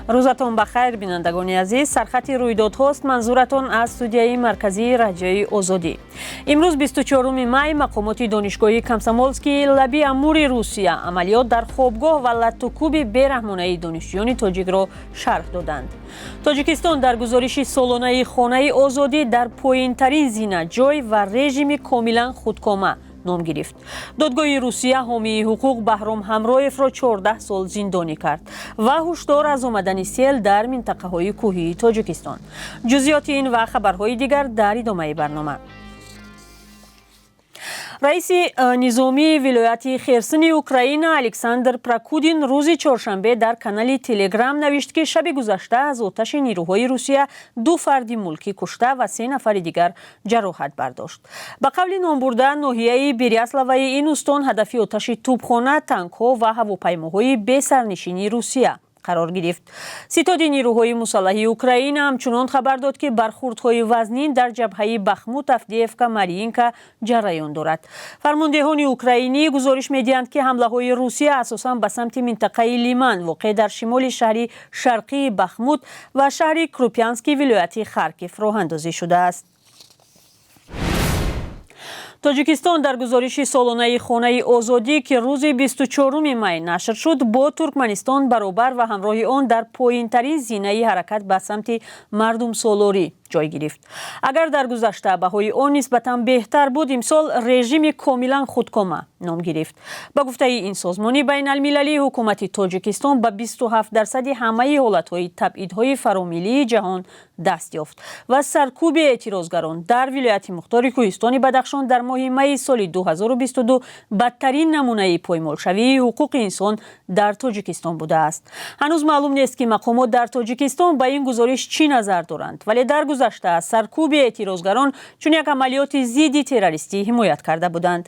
Рӯзатон ба хайр, бинандагони азиз. Сархати рӯйдодҳост манзуратон аз студияи марказии Радиои Озодӣ. Имрӯз, 24 май, мақомоти донишгоҳи Комсомолскии лаби Амури Русия амалиёт дар хобгоҳ ва латтукӯби бераҳмонаи донишҷӯёни тоҷикро шарҳ доданд. Тоҷикистон дар гузориши солонаи Хонаи Озодӣ дар поинтарин зина ҷой ва режими комилан худкома ном гирифт. Додгоҳи Русия ҳомии ҳуқуқ Баҳром Ҳамроевро 14 сол зиндонӣ кард ва ҳушдор аз омадани сел дар минтақаҳои кӯҳии Тоҷикистон. Ҷузъиёти ин ва хабарҳои дигар дар идомаи барнома. Раиси низомии вилояти Херсони Украина Александр Прокудин рӯзи чоршанбе дар канали Телеграм навишт, ки шаби гузашта аз оташи нирӯҳои Русия ду фарди мулкӣ кушта ва се нафари дигар ҷароҳат бардошт. Ба қавли номбурда, ноҳияи Беряславаи ин устон ҳадафи оташи тӯбхона, танкҳо ва ҳавопаймоҳои бесарнишини Русия қарор гирифт. Ситоди нирӯҳои мусаллаҳи Украина ҳамчунон хабар дод, ки бархурдҳои вазнин дар ҷабҳаи Бахмут, Авдеевка, Мариинка ҷараён дорад. Фармондеҳони украинӣ гузориш медиҳанд, ки ҳамлаҳои Русия асосан ба самти минтақаи Лиман, воқеъ дар шимоли шаҳри шарқии Бахмут, ва шаҳри Крупянски вилояти Харкив роҳандозӣ шудааст. Тоҷикистон дар гузориши солонаи Хонаи Озодӣ, ки рӯзи 24 май нашр шуд, бо Туркманистон баробар ва ҳамроҳи он дар поинтарин зинаи ҳаракат ба самти мардумсолорӣ ҷой гирифт. Агар дар гузашта баҳои он нисбатан беҳтар буд, имсол режими комилан худкома ном гирифт. Ба гуфтаи ин созмони байналмилалӣ, ҳукумати Тоҷикистон ба 27 дарсади ҳамаи ҳолатҳои табъидҳои фаромиллии ҷаҳон даст ёфт ва саркӯби эътирозгарон дар вилояти мухтори Кӯҳистони Бадахшон дар моҳи майи соли 2022 бадтарин намунаи поймолшавии ҳуқуқи инсон дар Тоҷикистон будааст. Ҳанӯз маълум нест, ки мақомот дар Тоҷикистон ба ин гузориш чӣ назар доранд, вале дар гузашта аз саркӯби эътирозгарон чун як амалиёти зидди террористӣ ҳимоят карда буданд.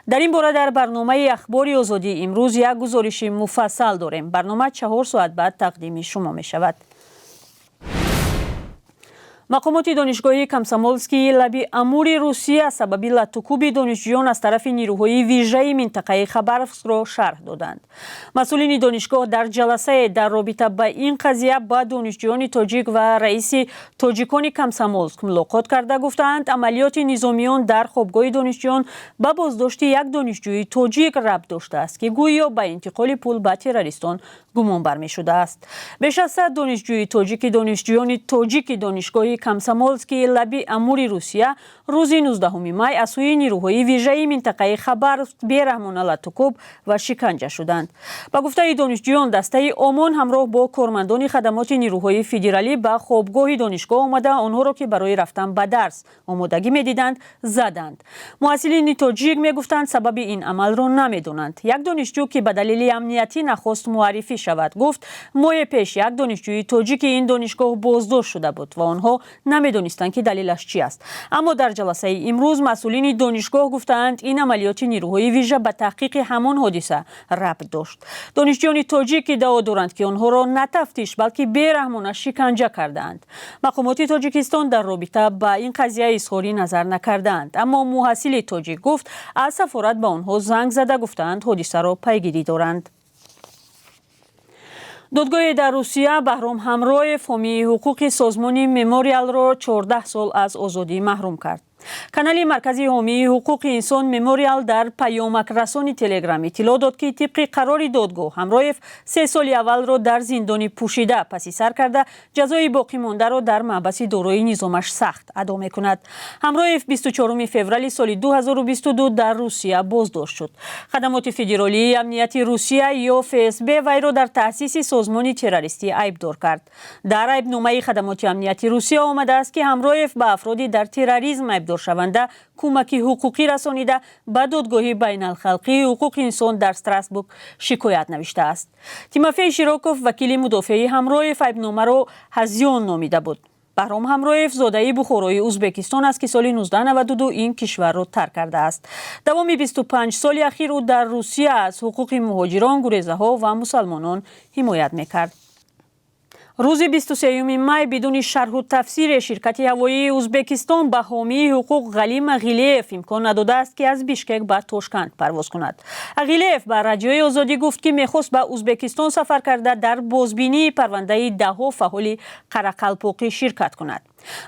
Дар ин бора дар барномаи Ахбори Озодӣ имрӯз як гузориши муфассал дорем. Барнома 4 соат баъд тақдими шумо мешавад. Мақомоти донишгоҳи Комсомолскии лаби Амури Русия сабаби латтукӯби донишҷӯён аз тарафи нирӯҳои вижаи минтақаи Хабаровскро шарҳ доданд. Масъулини донишгоҳ дар ҷаласае дар робита ба ин қазия ба донишҷӯёни тоҷик ва раиси тоҷикони Комсомолск мулоқот карда гуфтаанд, амалиёти низомиён дар хобгоҳи донишҷӯён ба боздошти як донишҷӯи тоҷик рабт доштааст, ки гӯё ба интиқоли пул ба террористон гумонбар мешудааст. Беш аз 100 донишҷӯи тоҷики донишҷӯёни тоҷики донишгоҳи Комсомолскии лаби Амури Русия рӯзи 19 май аз сӯи нирӯҳои вижаи минтақаи Хабаровск бераҳмона латтукӯб ва шиканҷа шуданд. Ба гуфтаи донишҷӯён, дастаи ОМОН ҳамроҳ бо кормандони хадамоти нирӯҳои федералӣ ба хобгоҳи донишгоҳ омада, онҳоро, ки барои рафтан ба дарс омодагӣ медиданд, заданд. Муҳассилини тоҷик мегуфтанд, сабаби ин амалро намедонанд. Як донишҷӯ, ки ба далели амниятӣ нахост муаррифӣ шавад, гуфт, моҳе пеш як донишҷӯи тоҷики ин донишгоҳ боздошт шуда буд ва онҳо намедонистанд, ки далелаш чи аст. Аммо дар ҷаласаи имрӯз масъулини донишгоҳ гуфтаанд, ин амалиёти нирӯҳои вижа ба таҳқиқи ҳамон ҳодиса рабт дошт. Донишҷӯёни тоҷик иддао доранд, ки онҳоро на тафтиш, балки бераҳмона шиканҷа кардаанд. Мақомоти Тоҷикистон дар робита ба ин қазия изҳори назар накардаанд, аммо муҳассили тоҷик гуфт, аз сафорат ба онҳо занг зада гуфтаанд, ҳодисаро пайгирӣ доранд. Додгоҳе дар Русия Баҳром Ҳамроев, ҳомии ҳуқуқи созмони Мемориалро, 14 сол аз озодӣ маҳрум кард. Канали марказии ҳомии ҳуқуқи инсон Мемориал дар паёмакрасони Телеграм иттилоъ дод, ки тибқи қарори додгоҳ Ҳамроев 3 соли аввалро дар зиндони пӯшида паси сар карда, ҷазои боқимондаро дар маҳбаси дорои низомаш сахт адо мекунад. Ҳамроев 24 феврали соли 2022 дар Русия боздошт шуд. Хадамоти федералии амнияти Русия ё ФСБ вайро дар таъсиси созмони террористӣ айбдор кард. Дар айбномаи хадамоти амнияти Русия омадааст, ки Ҳамроев ба афроди дар терроризм айбдоршаванда кӯмаки ҳуқуқӣ расонида, ба Додгоҳи байналхалқии ҳуқуқи инсон дар Страсбург шикоят навиштааст. Тимофей Широков, вакили мудофеи Ҳамроев, айбномаро ҳазён номида буд. Баҳром Ҳамроев зодаи Бухорои Узбекистон аст, ки соли 1992 ин кишварро тарк кардааст. Давоми 25 соли ахир ӯ дар Русия аз ҳуқуқи муҳоҷирон, гурезаҳо ва мусалмонон ҳимоят мекард. Рӯзи 23 май бидуни шарҳу тафсире ширкати ҳавоии Узбекистон ба ҳомии ҳуқуқ Ғалим Ағилеев имкон надодааст, ки аз Бишкек ба Тошканд парвоз кунад. Ағилеев ба Радиои Озодӣ гуфт, ки мехост ба Узбекистон сафар карда, дар бозбинии парвандаи даҳҳо фаъоли қарақалпоқӣ ширкат кунад.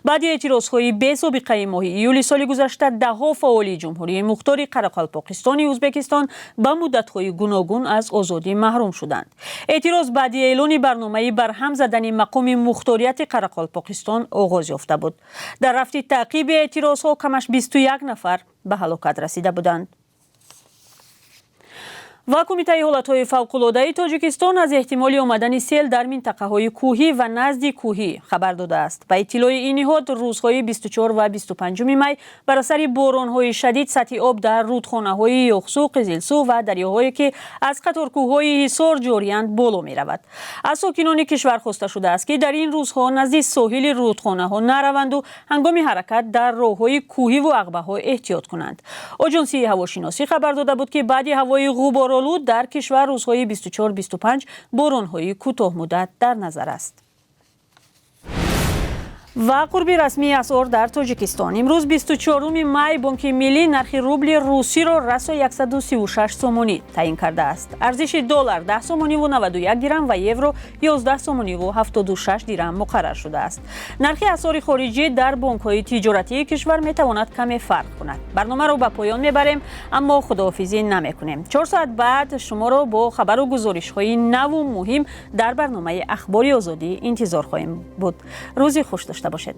Баъди эътирозҳои бесобиқаи моҳи июли соли гузашта даҳҳо фаъоли Ҷумҳурии Мухтори Қарақалпоқистони Узбекистон ба муддатҳои гуногун аз озодӣ маҳрум шуданд. Эътироз баъди эълони барномаи барҳам задани мақоми мухторияти Қарақалпоқистон оғоз ёфта буд. Дар рафти таъқиби эътирозҳо камаш 21 нафар ба ҳалокат расида буданд. Ва Кумитаи ҳолатҳои фавқулодаи Тоҷикистон аз эҳтимоли омадани сел дар минтақаҳои кӯҳӣ ва назди кӯҳӣ хабар додааст. Ба иттилои ин ниҳод, рӯзҳои 24 ва 25 май бар асари боронҳои шадид сатҳи об дар рудхонаҳои Ёхсу, Қизилсу ва дарёҳое, ки аз қаторкӯҳҳои Ҳисор ҷориянд, боло меравад. Аз сокинони кишвар хоста шудааст, ки дар ин рӯзҳо назди соҳили рудхонаҳо нараванду ҳангоми ҳаракат дар роҳҳои кӯҳиву ағбаҳо эҳтиёт кунанд. Оҷонсии ҳавошиносӣ хабар дода буд, ки баъди ҳавои ғуборолуд дар кишвар рӯзҳои 24-25 боронҳои кӯтоҳмуддат дар назар аст. Ва қурби расмии асъор дар Тоҷикистон. Имрӯз, 24 май, Бонки Миллӣ нархи рубли русиро расо 136 сомонӣ таъин кардааст. Арзиши доллар 10 сомониву 91 дирам ва евро 11 сомониву 76 дирам муқаррар шудааст. Нархи асъори хориҷӣ дар бонкҳои тиҷоратии кишвар метавонад каме фарқ кунад. Барномаро ба поён мебарем, аммо худоҳофизӣ намекунем. 4 соат баъд шуморо бо хабару гузоришҳои наву муҳим дар барномаи Ахбори Озодӣ интизор хоҳем буд. Рӯзи хуш дошта бошед.